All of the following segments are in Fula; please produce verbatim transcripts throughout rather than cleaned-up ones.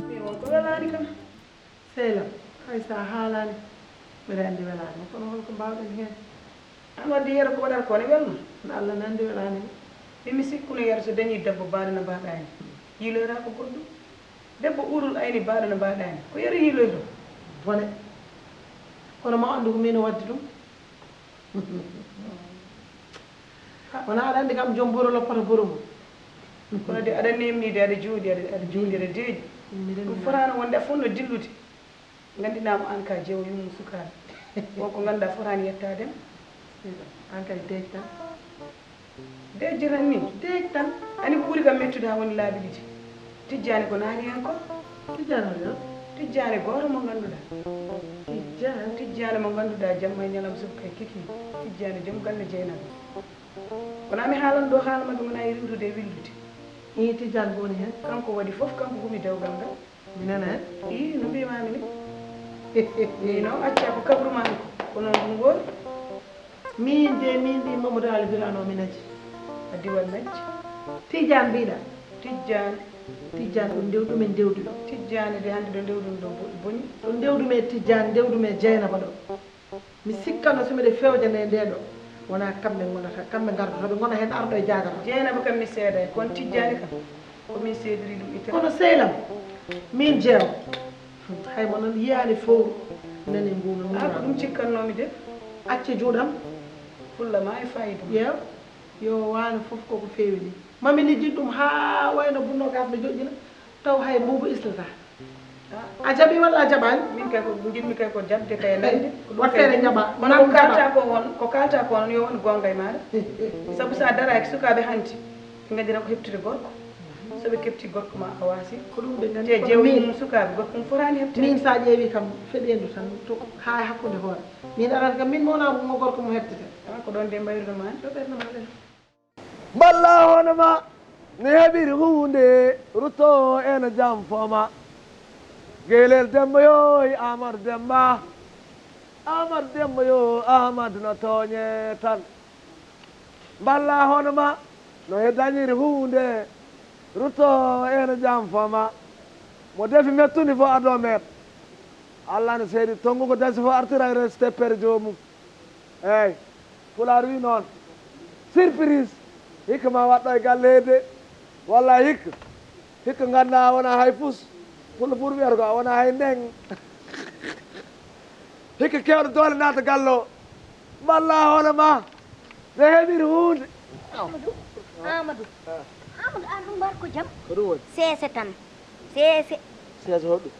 Mi won ko welaani kam. Sehlam, hay so a haalaani, mbeɗa anndi welaani ma, kono holko mbaawɗen heen? An wadde Yero ko waɗata ko ne welma? No Allah ne anndi welaani ma. Min mi sikkuno Yero so dañii debbo baaɗo no mbaɗa ni, yiiloyra ko goɗɗum. Debbo uurul ayni baaɗo no mbaɗa ni, ko Yero yiiloyto. Bone. Kono ma anndu ko min o waddi ɗum. Wona aɗa anndi kam joom boro loppata boro mum. Kono de aɗa nemni de aɗa jooɗi, aɗa, aɗa jooɗi, aɗa deeƴi. Ɗum fotaano wonde a fof no dillude. Nganndinaama aan ka jeewo yummu sukaaɓe. Won ko ngannduɗaa fotaani yettaade ma. Seyɗa, aan kay deeƴ tan. Deeƴ tan ni? Deeƴ tan. Ani ko ɓuri kam mettude haa woni laabi ɗiɗi. Tijjaani ko naati heen ko? Tijjaani woni lan? Tijjaani gooto mo ngannduɗaa. Tijjaani? Tijjaani mo ngannduɗaa jamma e ñalawma suka kay kiki. Tijjaani joom galle Jeynaba. Wonaa mi haalan ɗo haala maɓɓe, wonaa e riiwtude e willude. Ii, Tijjaani ko woni heen? Kanko waɗi fof, kanko huɓi dewgal ngal. Mi nana heen? Ii, no mbiimaami ni. Ii, noon accaa ko kaɓru maa ko, ko noon ɗum woori. Miin de, miin mbii Mamadou Ali Birano mi naji. A diwal najji. Tijjaani mbiɗa? Tijjaani. Tijjaani ɗum ndew ɗumen ndewduɗo. Tijjaani de hannde ɗo ndewɗum ɗo bo-, boni. Ɗo ndewɗum e Tijjaani, ndewɗum e Jeynaba ɗo. Mi sikkano so miɗo fewja nde nde ɗo, wonaa kamɓe ngonata, kamɓe ngardoto, ɓe ngona heen arɗo e jaagara. Jeynaba kam mi seeday, kono Tijjaani kam, ko min seediri ɗum itte. Kono sehlam, min jeewa, hay mo noon yiyaani fowru, nani nguunu. Ah, ko ɗum cikkannoomi de. Acce juuɗam. Fulla ma e fayida. Yeew, yo waano fof koko feewi ni. Mami lijjit ɗum haa wayno bunno gas no joƴƴina, taw hay mbuubu islata. A jaɓi walla a jaɓaani? Min kay ko njiɗmi kay ko jaɓde kay nande. Ko ɗum kay feere jaɓa. Kono ko kaalta ko won, ko kaalta ko won yo won goonga e maaɗa. Sabu so a daraaki sukaaɓe hanti, ɓe ngadira ko heɓtude gorko. So ɓe keɓti gorko ma a waasi. Ko ɗum ɓe nganndi. Te jeewo mum sukaaɓe gorko mum fotaani heɓtude. Min so a ƴeewi kam feɗeendu tan to haa e hakkunde hoore. Min arata kam min mo wonaa mo gorko mum heɓtete. Ah, ko ɗoon de mbayruno ma. Ɗo ɓernde ma ɗen. Mballa hono ma ne heɓiri huunde rutto ene jamfoma. Gelel Demba yoy Amadou Demba. Amadou Demba yo Amadou no tooñe tan. Mballa hono ma no he dañiri huunde rutto ene jamfoma. Mo defi mettuni fof ado meet. Allah no seedi tongu ko dasi fof artira e reste pere joomum. Eeyi, Pulaar wii noon, surprise, hikka ma waɗɗo e galle he de, walla hikka, hikka nganndaa wona hay fus, Pula Pur wiyata ko a wona hay ndeng. Hikka kewɗo doole naata galle o, mballa hono ma, ɓe heɓiri huunde. Amadou, Amadou, Amadou, aan ɗum mbar ko jam? Ko ɗum woni? Seese tan, seese. Seese hoɗɗum?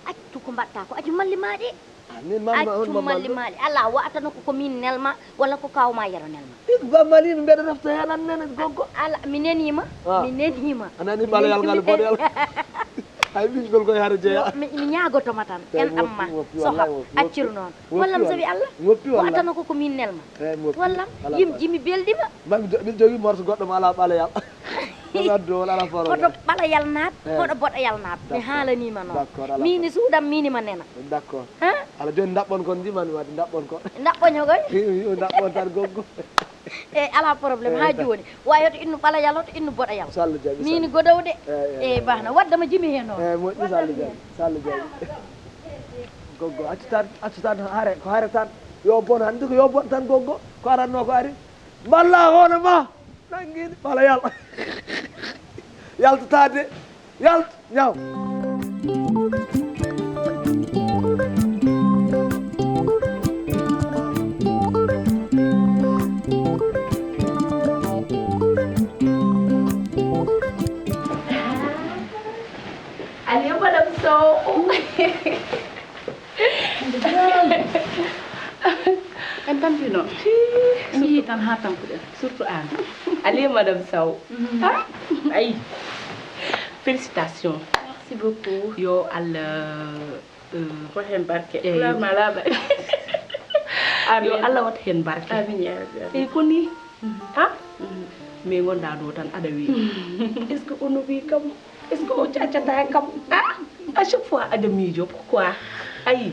Accu ko mbaɗta ko, accu malli ma ɗi. Ah, min man ma, on accu ma malli mallu. Ma ɗi. Ala, wa'atano ko, ko min nelma, walla ko kawma Yero nelma. Ɗi ko ba malino mbeɗa refta heen an nene gonko. Ala, mi nenima, ah, mi nenima. A nani mi ɓalayal ngal boɗeyal. Hay ɓingol koye hare jeeya. Yo, mi, mi ñaagotoma tan, en amma, soha, accir noon. Wallam sabi Allah, wa'atano ko, ko min nelma. Eeyi, mi woppi. Wallam, ala yim faale. Jimi belɗima. Ma mi jo-, mi jogii morso goɗɗo mo alaa ɓalayal. Ko mi addu o, wala ala problème. Hoto ɓalayal naat, eeyi, hoto boɗayal naat. Mi haalaniima noon. D'accord, ala problème. Miin e suudam, miin e ma nena. D'accord. Han? Ala jooni ndaɓɓon kon, njiman mi waɗi ndaɓɓon kon. Ndaɓɓon ñogoy? Yo ndaɓɓon tan goggo. Eeyi, ala problème, haa jooni. Eeyi, tan. Waawi hoto innu ɓalayal, hoto innu boɗayal. So Allah jaɓi, miin so Allah godow de. Eeyi, eeyi, eeyi, bahna. Wadda ma jimi heen noon. Eeyi, moƴƴi, so Allah jaɓi. So Allah jaɓi. Goggo, accu tan, accu tan, hare, ko hare tan. Yo bon, hannde ko yo bon tan, goggo. Ko aranno ko ari. Mballa hono ma. Nanngiiɗo, wala yal. Yaltataade. Yalt, ñaw. En tampino. En njii tan haa tampuɗen. Surtout aan. Aliya madame Sow. Ah, ay. Félicitations. Merci beaucoup. Yo Allah, euh, ko heen barke. Eeyo. Pulaar ma laaɓa. Yo Allah wat heen barke. Amin ya rabbi. Eyi ko nii. Ah? Mais ngonɗaa ɗo tan aɗa wii. Est-ce que ono wii kam? Est-ce que o jaccata kam? Ah? À chaque fois aɗa miijo, pourquoi? Ayi.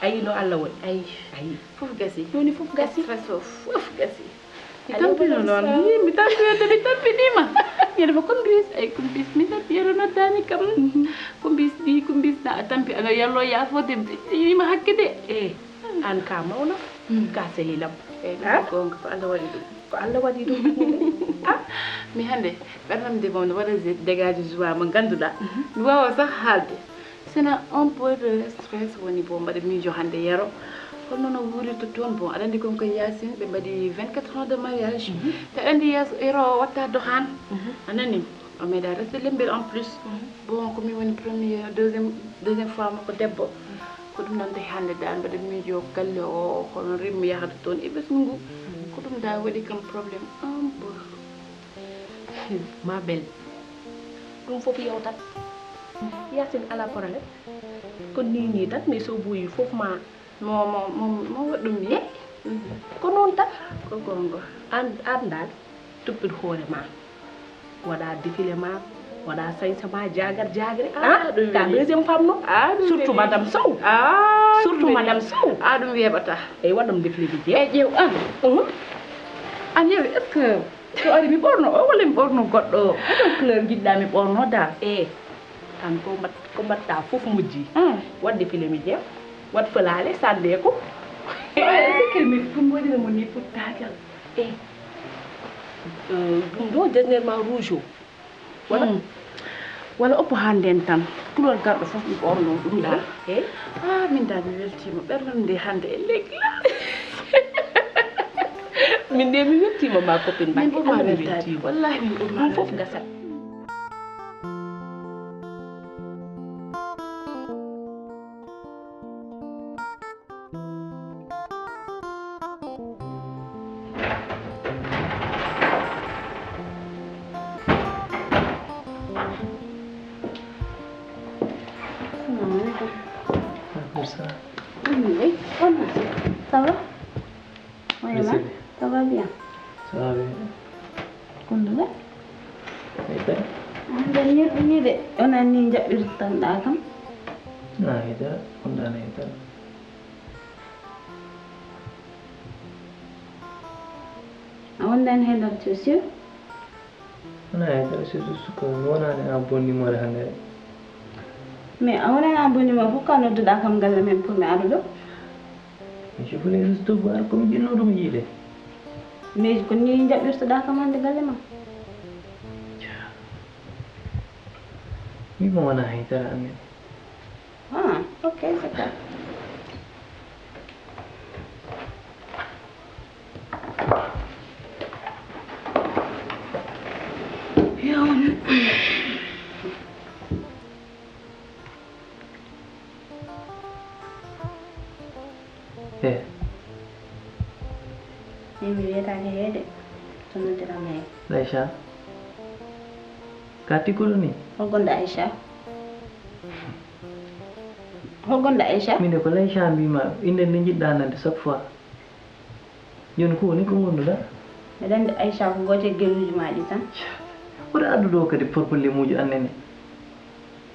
Ayi no Allah waɗi. Ayi. Ayi. Fof gasi. Jooni fof gasi. Stress o fof gasi. Mi tampino noon. Yii, mi tampino de, mi tampiniima. Ñande fof, Kumbis, ay Kumbis, mi tampi, yeru noddaani kam. Kumbis ɗi, Kumbis na a tampi, aɗa yallo yaafo de, mi tampiniima hakke de. Eh, aan ka mawna, ka sehilam. Eyi, ɗum ko goonga, ko Allah waɗi ɗum. Ko Allah waɗi ɗum. Ah, mi hannde, ɓernam de moom no waɗa dégagé joie mo ngannduɗaa. Mi waawa sax haalde. Sina un peu de stress woni, bon, mbaɗa miijo hannde Yero. Holno no wuurirta toon? Bon, aɗa anndi kon ko Yaasin, ɓe mbaɗi vingt-quatre ans de mariage. Te aɗa anndi Yero watta dohan. A nani? O meeɗa resde Lembel en plus. Bon, ko min woni premier, deuxième, deuxième fois makko debbo. Ko ɗum noon tahi hannde dal mbaɗa miijo galle o, hono rimmi yahata toon e ɓesngu ngu. Ko ɗum dal waɗi kam problème un peu. Ma belle. Ɗum fof yewtat. Yaasin, alaa problème. Ko nii nii tan, mais so ɓooyi fof ma. Mo, mo, mo, mo waɗi ɗum nii. Eh, ko noon tan. Ko goonga. Aan, aan dal, toppit hoore ma. Waɗa défilé ma, waɗa sañse ma, jaagar jaagre. Ah, ah, ɗum ka weli. Deuxième femme noon. Ah, ɗum surtout weli. Madame Sow. Ah, surtout ɗum weli. Madame Sow. Ah, ɗum weeɓata. Eyi, waɗam défilé mi jeeya. Eyi, ƴeew aan. Mhm. Aan yewi, est-ce que so ari mi ɓorno o walla mi ɓorno goɗɗo o? Hol couleur njiɗɗa mi ɓorno dal? Eh, aan ko mbat-, ko mbaɗta fof moƴƴi. Ah. Waɗ défilé mi jeeya. Waɗ falaale, sannde ko. Sikkel mi ɗum waɗira mo ni futtaajal. Eh, euh, ɗum ɗo dernièrement rouge o. Wala? Hmm. Wala oppo haa nden tan. Couleur garɗo fof mi ɓorno ɗum ɗa. Eh? Ah, min da mi weltiima. Ɓernam nde hannde e leggal. Min de mi weltiima ma copine Min Mbacke. Ɓurma Allah mi weltaade. Weltiima. Wallahi min ɓurma Ɗum fof weltaade. Gasat. Salaamaaleykum. Waaleykum salaam. Mm, oui, on a ça va? Oui, ma. Ça va bien. Ça va bien. Kono de. Eyi kay. An de ñirɗini de. Onon ni njaɓɓirtanɗa kam. Na hay dara, wondaani hay dara. A wondaani hay dara, c'est sûr? Wonaa hay dara, c'est juste que mi wonaani en bonne humeur hannde. Mais a wonaani en bonne humeur, pourquoi nodduɗa kam galle men pour mi ara ɗo? Mais je voulais juste te voir, ko mi jinnooɗo mi yiide. Mais ko ni njaɓɓirtoɗa kam hannde galle ma? Min mo wonaa hay dara, amen. Ah, ok, c'est clair. Yo. Eh. Min mi wiyetaake heede, to noddirama he. Aïcha. Ka tikkuɗo ni? Hol gonɗo Aïcha? Hol gonɗo Aïcha? Min de ko Aïcha mbima, innde nde njiɗɗa nande chaque fois. Jooni ko woni ko ngonduɗa? Mbeɗa anndi Aïcha ko gooto e geluuji ma ɗi tan. Ɓuri addude o kadi problème uji annene.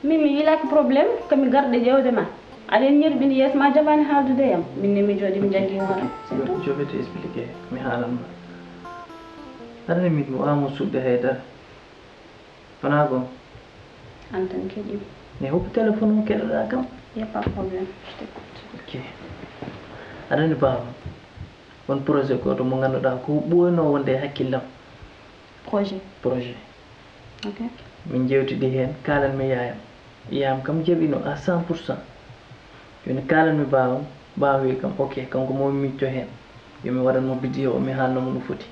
Min mi yiilaaki problème, ko mi garɗo ƴeewde ma. Aɗa en ñirɓini yeeso ma jaɓaani haaldude e am. Min ne mi jooɗi mi janngi hoore am. C'est tout. Je vais t'expliquer, mi haalan ma. Aɗa anndi min mi waawaa suuɗde hay dara. Wonaa goonga? Aan tan keƴimi. Mais hokku téléphone o keɗoɗaa kam. Y a pas de problème, je t'écoute. Ok. Aɗa anndi baaba, won projet gooto mo ngannduɗaa ko ɓooynoo wonde e hakkillam. Projet? Projet. Ok. Min njeewtidi heen, kaalan mi yaayam. Yaayam kam jaɓiino à cent pour cent. Jooni kaalan mi baawam, baawam wi kam, ok, kanko mo micco heen. Yo mi waɗan mo vidéo, mi haalna mo no foti.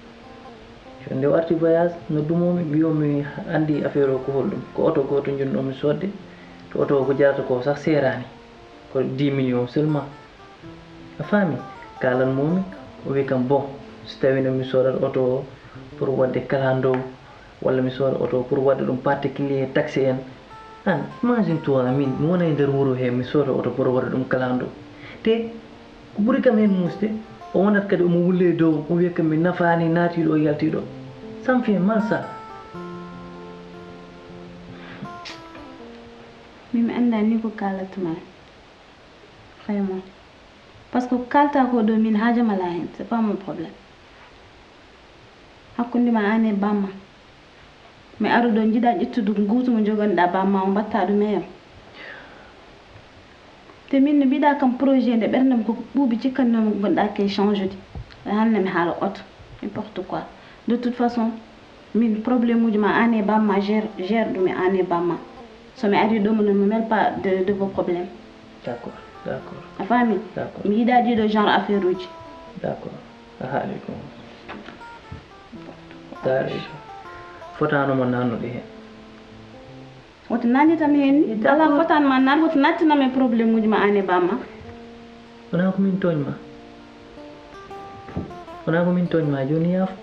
Jooni nde o arti voyage, noddu mo mi, mbiyo mi anndi affaire o ko holɗum. Ko oto gooto njonno mi soodde, Oto o ko jarata ko sax seeraani, ko dix millions seulement. A faami? Kaalan moomi, o wi kam, bon, so tawino mi soodat oto o pour waɗde kalandoo, walla mi sooda oto o pour waɗde ɗum particulier taxe en. An, imagine toi, min mi wona e nder wuro he, mi sooda oto pour waɗde ɗum kalandoo. Te ko ɓuri kam heen muusde, o wonat kadi omo wulle e dow, o wiya kam mi nafaani, naatiiɗo o yaltiiɗo. Ça me fait mal ça. Min mi anndaa ni ko kaalatma. Vraiment. Parce que ko kaalta ko ɗo min haajam alaa heen, c'est pas mon problème. Hakkunde ma aan e bamma. Mi ara ɗo njiɗa ƴettude nguutu mo jogonɗa bamma o mbatta ɗum e yam. Te min no mbiɗa kam projet nde ɓerndam ko ɓuuɓi cikkannoomi ko gonɗa ke change ude. Hannde mi haala oto. N'importe quoi. De toute façon, min problème uji ma aan e bamma gère gère ɗum e aan e bamma. So mi ari ɗo mo non mi mel pas de de vos problèmes. D'accord, d'accord, A faami? D'accord. Mi yiɗa ɗiɗo genre affaire uji. D'accord. A haali ko. Daari. Fotaano mo nannude heen. Woto nannitam heen ni. Alaa fotaan ma nan woto nattinam e problème uji ma aan e bamma. Wonaa ko min tooñ ma. Wonaa ko min tooñ ma jooni yaafo.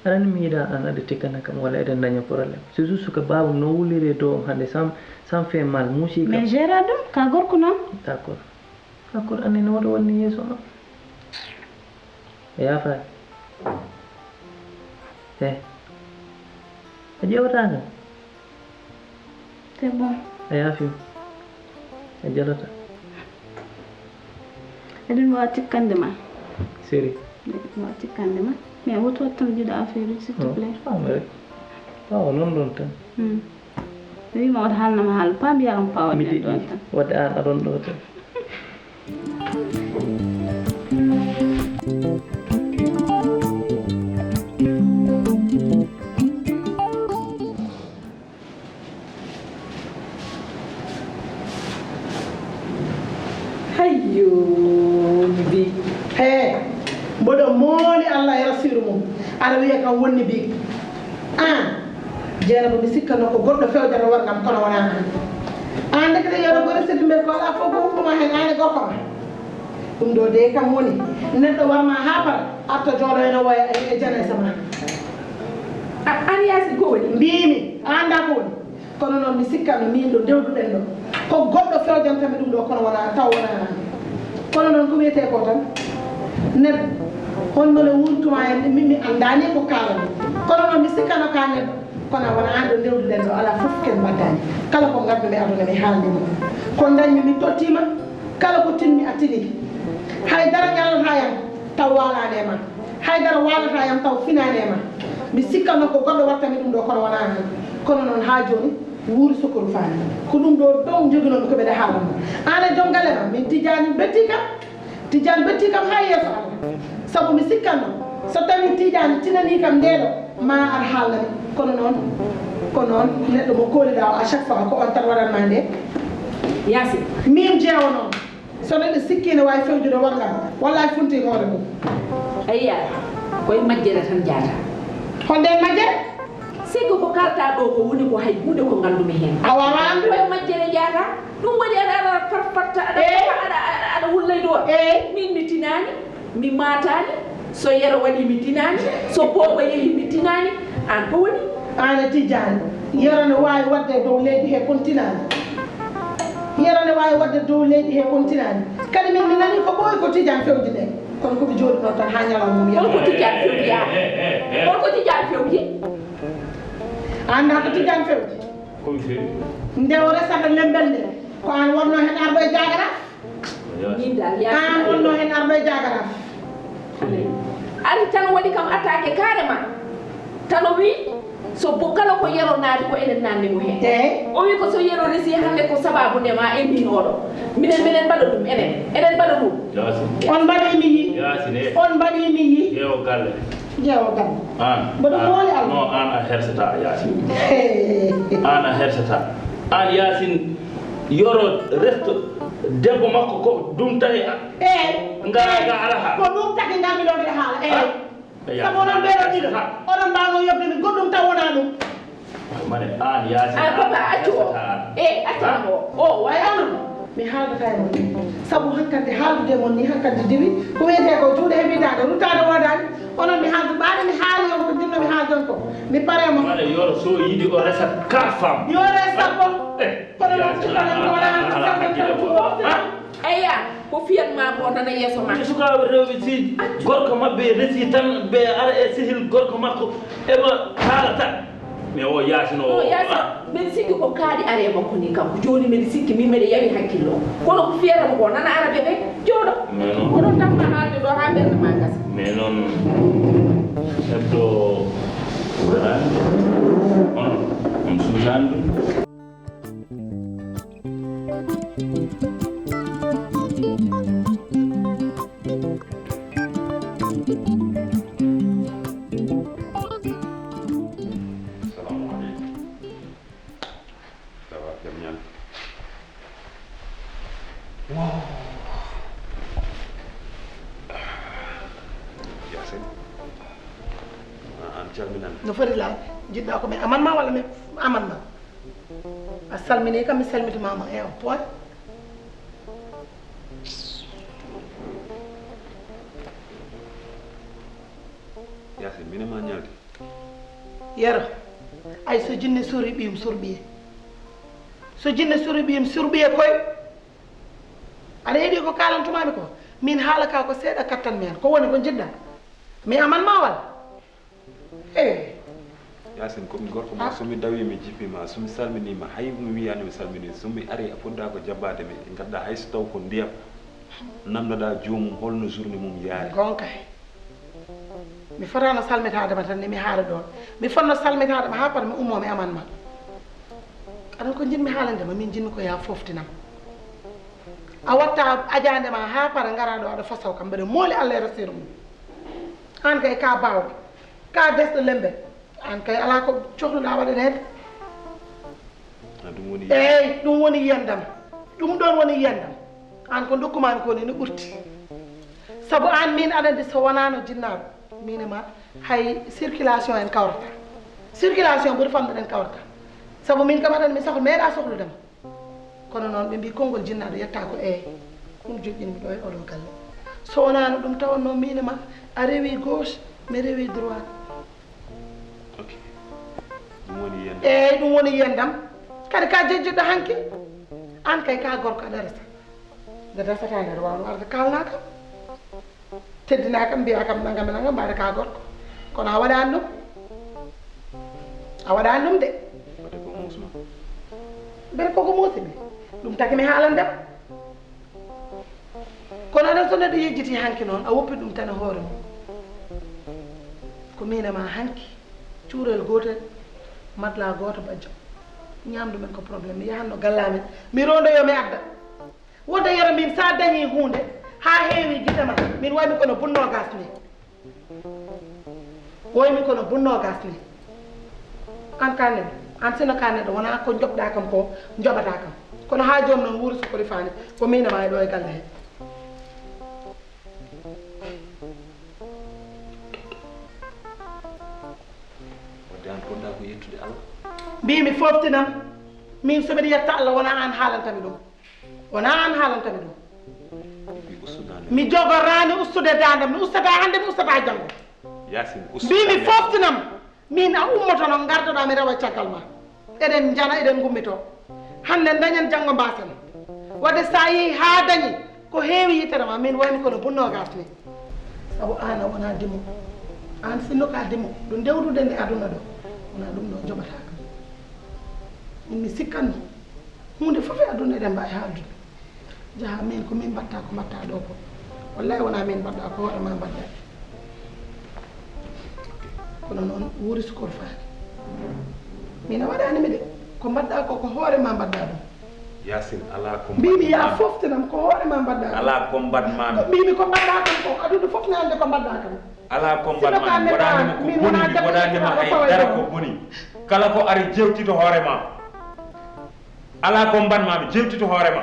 Aɗa anndi mi yiɗa aan aɗa tikkana kam walla eɗen daña problème. C'est juste que baabam no wulliri e dow am hannde, ça me- ça me fait mal, muusi kam. Mais gère ɗum, ka gorko noon. D'accord. D'accord, anndi no waɗa wonni yeeso ma. A yaafaani. He. A ƴeewataa kam. C'est bon. A yaafii ma. A jalataa. Eɗen waawi tikkande ma. Seri. Eɗen waawi tikkande ma. Mais woto wattam jiɗo affaire uji, s'il te plaît. Faama rek. Ɓaawo noon ɗon tan. Hmm. Mi wiima woto haalnam haala, paa mbiya kam paa Mi waɗɗen deƴƴi. Ɗon tan. Waɗde aan aɗon ɗo tan. Hayyo, mi bi. He, mboɗo mooli Allah e Rasiiru mum, aɗa wiya kam wonni bi. Aan, Jeynaba, mi sikkanno ko goɗɗo fewjata warngam kono wonaa aan. Aan ndekete yo ɗo gore sedi mbel ko alaa fof ko huɓɓuma heen aan e gorko ma. Ɗum ɗo de kam woni neɗɗo warma haa para arta jooɗo ene woya e e janaysa ma. A- Aan Yaasin ko woni? Mbiimi, a anndaa ko woni? Kono noon mi sikkanno miin ɗo ndewduɗen ɗo ko goɗɗo fewjantami ɗum ɗo kono wonaa taw wonaa aan. Kono noon ko wiyetee ko tan neɗɗo honno le wuntuma en mi mi anndaani ko kaalami. Kono noon mi sikkanno ka neɗɗo kono wonaa aan ɗo ndewduɗen ɗo alaa fof ken mbaddani. Kala ko ngarmi mi aduna mi haalni ma. Ko dañmi mi tottiima. Kala ko tinmi a tini. Hay dara ñaalataa yam taw waalaani e ma. Hay dara waalataa yam taw finaani e ma. Mi sikkanno ko goɗɗo wattami ɗum ɗo kono wonaa aan. Kono noon haa jooni wuuri sukkoru faani. Ko ɗum ɗo dow njoginoomi ko mbeɗa haalana. Aan e joom galle ma min Tijjaani bettii kam. Tijjaani bettii kam haa yeeso Allah. Sabu mi sikkanno so tawii Tijjaani tinanii kam ndee ɗo ma ar haalnami. Kono noon ko noon neɗɗo mo kooliɗaa o à chaque fois ko on tan waɗatma nde. Yaasin. Min jeewo noon. So neɗɗo sikkii ne waawi fewjude warngal wallaahi funti hoore mum. Ayya, koye majjere tan jaata. Hol nden majjere? Sego ko kalta ɗo ko woni ko hay huunde ko nganndumi heen. A waawaa anndude. Koye majjere jaata. Ɗum waɗi aɗa aɗa farfarta aɗa aɗa aɗa wullay ɗo. Eey. Min mi tinaani, mi maataani, so yero waɗi mi tinaani, so boobo yehi mi tinaani, aan ko woni? Aan a tijjaani. Yero ne waawi waɗde dow leydi he kon tinaani. Yero ne waawi waɗde dow leydi he kon tinaani. Kadi min mi nanii ko ɓooyi ko tijjaan fewji nde. Kono ko ɓe jooɗinoo tan haa ñalawma mum yetto. Holko tijjaan fewji yaa? Holko tijjaan fewji? A anndaa ko tijjaan fewji? Nde o resata lembel nde ko aan wonnoo heen arɗo e jaagara? Min dal yaasi. Aan wonnoo heen arɗo e jaagara? Ari tan waɗi kam attaqué carrément. Tan o wi so bo kala ko yero naati ko enen nanni mo heen. Eey. O wi ko so yero resi hannde ko sababu ndema e min oɗo. Minen minen mbaɗa ɗum enen. Eɗen mbaɗa ɗum. On mbaɗi mi yi. On mbaɗi mi yi. Ƴeewo galle. Ƴeewo galle. Aan. Mboɗo mooli Allah. Non, aan a hersata Yaasin. Aan a hersata. Aan Yaasin yoro resto debbo makko ko ɗum tawi a. Eey. Ngara ga ala ha. Ko ɗum tagi ngarmi ɗo mbiɗa haala. Eey. Sabu onon ɓeeɗo ɗiɗo oɗon mbaawno yoɓde mi goɗɗum taw wonaa ɗum. Mane aan Yaasin. Aan papa accu o. E accana mo o o wawi amana. Mi haaldata e mon sabu hankadi haaldude e mon ni hankadi diwi. Ko wiyetee ko juuɗe heɓi daande ruttaade woodaani. Onon mi haaldu ɓaade mi haali on ko jinno mi haaldi on ko. Mi pare mo. Wala yoro so yiɗi o resa quatre femmes. Yo resa ko. Kono noon ci kono ko wala ko sabbo tan ko fof. Eya, ko fiyan ma mo nana yeeso ma. Sukaaɓe rewɓe si gorko maɓɓe resi tan ɓe ara e sehil gorko makko eɓe haalata. Mais o yaasino o. Yaasa, mbeɗa sikki ko kaaɗi are makko ni kanko. Jooni mbeɗa sikki min mbeɗa yawi hakkillo. Kono ko fiyata mo ko nana ara ɓe ɓe jooɗo. Ko ɗon tan ma haalde ɗo haa ɓernde ma gasa. Mais noon hebdo waraani. On on suusaani ɗum. Salamu aleykum. Ça va, jam ñaami. Wow. Yaasin. Ah, aan calminan. No foti laawde. Njiɗɗaa ko mi aman ma walla mi aman ma? A salmini kam, mi salmitima ma. Ewa, point. Yaasin, mine ma ñaldi. Yero, ay so jinne sori ɓiyum sorɓiye. So jinne sori ɓiyum sorɓiye koy. Aɗa heɗi ko kaalantumami ko? Min haala ka ko seeɗa kattan mi hen. Ko woni ko jiɗɗa? Mi aman ma walla? Eh. Yaasin, ko mi gorko ma, so mi dawi mi jippi ma, so mi salmini ma, hay mi wiyani mi salmini, so mi ari a fodda ko jabbaade mi, gadda hay so taw ko ndiyam, namdoɗa joomum holno journée mum yaari. Gonka he. Mi fotano salmitaade ma tan ni mi haala ɗon. Mi fotno salmitaade ma haa par mi ummo mi aman ma. Aɗa ko jinmi haalande ma, min jinmi ko ya foftinam. A watta ajaande ma haa para ngara ɗo aɗa fasaw kam mbeɗa mooli Allah e rasiiru mum. Aan kay ka baawɗo, ka desɗo lembe. Aan kay alaa ko cohluɗa waɗaneede. Ah, ɗum woni. Eey, ɗum woni yiyandam. Ɗum ɗon woni yiyandam. Aan ko ndokkumaami ko ni no ɓurti. Sabu aan min aɗa anndi so wonaano jinnaaɗo, min e ma hay circulation en kawrata. Circulation ɓuri famɗude en kawrata. Sabu min kam aɗa anndi mi sohla meeɗa sohlude ma. Kono noon ɓe mbi konngol jinnaaɗo yetta ko eey. Ɗum joƴƴinmi ɗo e oɗo galle. So wonaano ɗum tawanno min e ma a rewi gauche, mi rewi droite. Ok. Ɗum woni yiyande. Eey, ɗum woni yiyandam. Kadi ka jejjitɗo hanki. Aan kay ka gorko aɗa resa. Nde resata nde aɗa waawno arde kaalna kam. Teddina kam, mbiya kam nangam e nangam, mbaɗa ka gorko. Kono a waɗaani ɗum. A waɗaani ɗum de. Mbaɗa ko muusma. Mbeɗa koko muusi mi. Ɗum taki mi haalande ma. Kono aɗa so neɗɗo yejjiti hanki noon, a woppi ɗum tan e hoore mum. Ko min e ma hanki, cuurel gootel, matla gooto bajjo. Ñaamdu men ko problème, mi yahanno galla men, mi rondo yo mi adda. Wonde yero min sa dañi huunde, haa heewi gite ma, min waymi kono bunno gas ni. Woymi kono bunno gas ni. An ka neɗɗo, an sino ka neɗɗo, wona ko joɓɗa kam ko, joɓata kam. Kono haa jooni noon wuuri sukori faani, ko min e ma e ɗo e galle he. Wadde an ponda ko yettude Allah. Mbimi foftinam, min so mbeɗa yetta Allah, wona an haalantami ɗum. Wona an haalantami ɗum. Mi jogoraani ustude daandam, mi ustata hannde, mi ustata janngo. Yasin, ustu. Mbimi foftinam, min a ummotono ngardoɗa mi rewa caggal ma. Eɗen njana, eɗen ngummitoo. Hannde dañen, janngo mbaasen. Wadde so a yehi haa dañi ko heewi yitere ma, min waymi kono bunno gas ni. Sabu aan a wona dimo. Aan sinno ka dimo, ɗo ndewdude nde aduna ɗo, wona ɗum ɗo joɓata kam. Min mi sikkanno. Huunde fof e aduna eɗen mbaawi haaldude. Jaha min ko min mbatta ko mbatta ɗo ko. Wallahi wona min mbaɗɗa ko hoore ma mbaɗɗa. Kono noon wuuri sukor faani. Min a waɗani mi de. Ko mbaɗɗa ko ko hoore ma mbaɗɗa ɗum. Yasin, ala ko mbimi ya foftinam ko hoore ma mbaɗɗa ɗum. Ala ko mbaɗ mami. Mbimi ko mbaɗɗa kam ko aduna fof ne ande ko mbaɗɗa kam. Ala ko mbaɗ mami. Waɗanimo ko boni, mi waɗanima hay dara ko boni. Kala ko ari jewtito hoore ma. Ala ko mbaɗ mami, jewtito hoore ma.